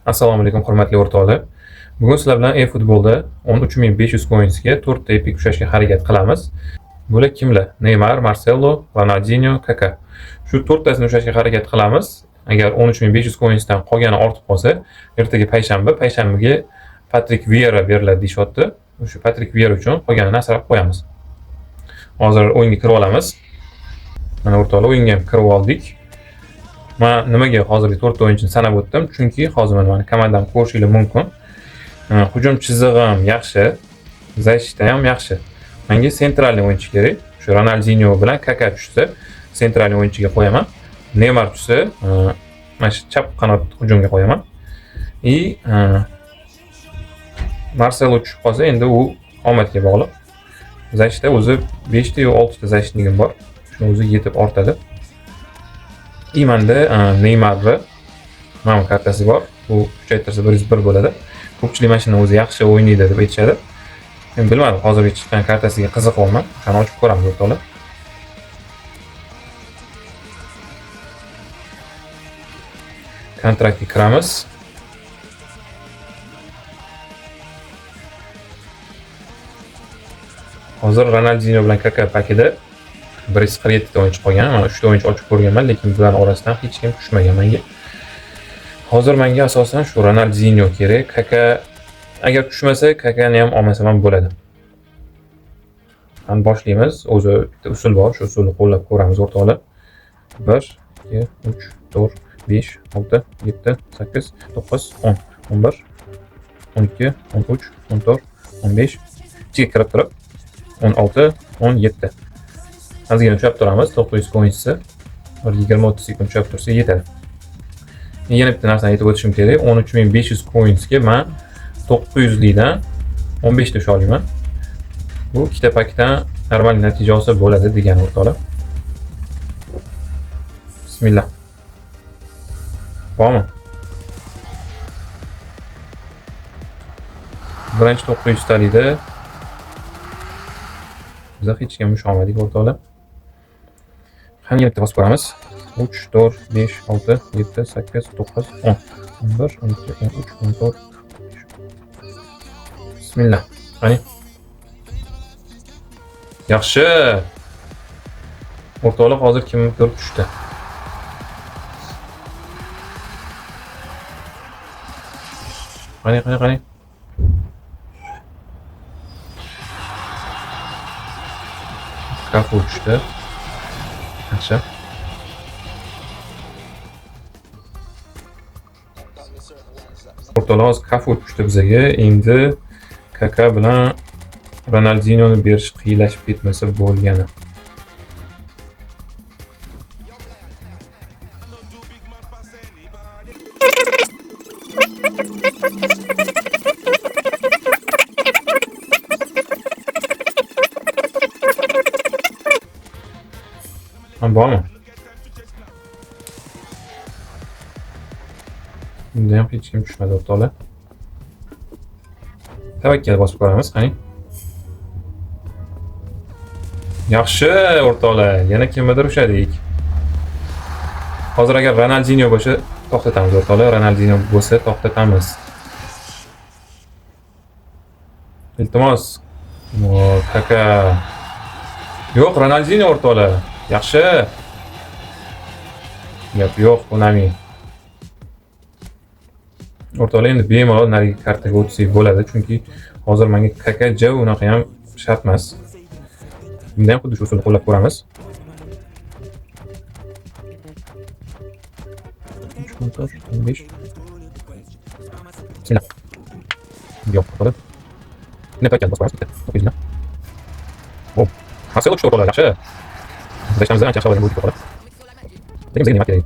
Assalomu alaykum, hurmatli o'rtoqlar. Bugun sizlar bilan eFootballda 13 500 coinsga 4 ta epic ushlashga harakat qilamiz. Bular kimlar? Neymar, Marcelo, Ronaldinho, Kaka. Shu to'rttasini ushlashga harakat qilamiz. Agar 13 500 coinsdan qolgani ortib qolsa, ertaga payshanba, payshanbaga Patrik Vieira beriladi deyishyapti. O'sha Patrik Vieira uchun qolganini asrab qo'yamiz. Hozir o'yinga kirib olamiz. Mana o'rtoqlar, o'yinga ham kirib oldik. Man nimaga hozirgi to'rtta o'yinchini sanab o'tdim? Chunki hozir mana komandamni ko'rishinglar mumkin. Hujum chizig'im yaxshi, защита ham yaxshi. Menga центральный o'yinchi kerak. Shu Ronaldinho bilan Kaka tushsa, центральный o'yinchiga qo'yaman. Neymar tushsa, mana shu chap qanot hujumga qo'yaman. И Marcelo tushib qolsa, endi u omadga bog'liq. Защита o'zi 5 ta yo 6 ta защитник im bor. Shuni o'zi yetib ortadi. И menda Neymarni mana bu kartasi bor. Bu kuchaytirsa 101 bo'ladi. Ko'pchilik mana shuni o'zi yaxshi o'ynaydi deb aytishadi. Men bilmadim, hozirgi chiqqan kartasiga qiziqyapman. O'shani ochib ko'ramiz, o'rtoqlar. Kontraktga kiramiz. Hozir Ronaldinho bilan Kaka pakida 147 ta o'yinchi qolgan. Mana 3 ta o'yinchi ochib ko'rganman, lekin bularning orasidan hech kim tushmagan menga. Hozir menga asosan shu Ronaldinho kerak. Kaka agar tushmasa, Kakani ham olmasam ham bo'ladi. Ham boshlaymiz. O'zi bitta usul bor, shu usulni qo'llab ko'ramiz, o'rtoqlar. 1 2 3 4 5 6 7 8 9 10 11 12 13 14 15, ichiga kirib turib 16 17. Ozgina ushlab turamiz. 900 coinsni bir 20-30 sekund ushlab tursa yetadi. Yana bitta narsani aytib o'tishim kerak. 13 500 coinsga man 900 likdan 15 ta usha olaman. Bu ikkita pakdan normal natija olsa bo'ladi degani, o'rtoqlar. Bismillah. Bormi? Birinchi 900 talikda biza hech kim usha olmadik, o'rtoqlar. Qani, yana bitta bosib ko'ramiz. 3 4 5 6 7 8 9 10 11 12 13 14. Bismillah. Qani. Yaxshi. O'rtoqlar, hozir kimdir tushdi. Qani, qani, qani. Kafu tushdi. Yaxshi. O'rtoqlar, hozir Kafu tushdi bizaga. Endi Kaka bilan Ronaldinhoni berish qiyinlashib ketmasa bo'lgani. Ha, bormi? Bunda ham hech kim tushmadi, o'rtoqlar. Tavakkal bosib ko'ramiz, qani. Yaxshi, o'rtoqlar, yana kimnidir ushladik. Hozir agar Ronaldinho bo'lsa, to'xtatamiz, o'rtoqlar. Ronaldinho bo'lsa, to'xtatamiz. Iltimos. Kaka. Yo'q, Ronaldinho, o'rtoqlar. Yaxshi. Gap yo'q, Konami. O'rtoqlar, endi bemalol narigi kartaga o'tsak bo'ladi, chunki hozir menga Kaka ja unaqa ham shart emas. Bunda ham xuddi shu usulni qo'llab ko'ramiz. 3, 14, 15. Bismillah. Yo'q, o'rtoqlar. Ne tavakkal bosib ko'ramiz bitta. 900 dan. Oh, Marcelo tushdi, o'rtoqlar, yaxshi. Guzashtamiz ancha yaxshi olgan bo'ldik, o'rtoqlar. Lekin bizga nima kerak?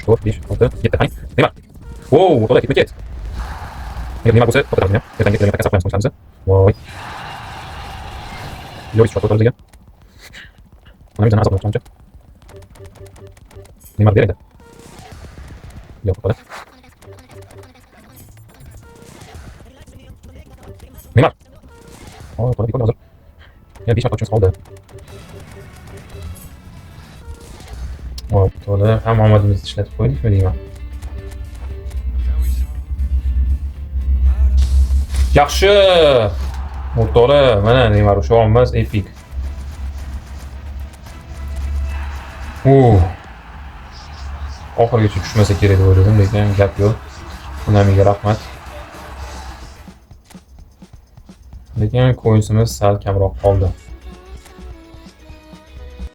3, 4, 5, 6, 7, qani? Neymar. Wow, o'rtoqlar, ketma ket. Agar Neymar bo'lsa, to'xtatamiz ham. Ertangi kelgan pakka saqlaymiz qo'yamiz. Voy. Yo'q, tushdi o'rtoqlar bizga. Mana bizani azob qilmoqchi. Neymar beradi. Yo'q, o'rtoqlar. Neymar. Oh, o'rtoqlar, bekor hozir. Yana 5 marta ochishimiz qoldi. Hop, to'la hamma omadimizni ishlatib qo'ydikmi deyman. Yaxshi! O'rtoqlar, mana Neymar ushlayapmiz, epik. U oxirigacha tushmasa kerak deb o'yladim, lekin gap yo'q. Konamiga rahmat. Lekin coinsimiz sal kamroq qoldi.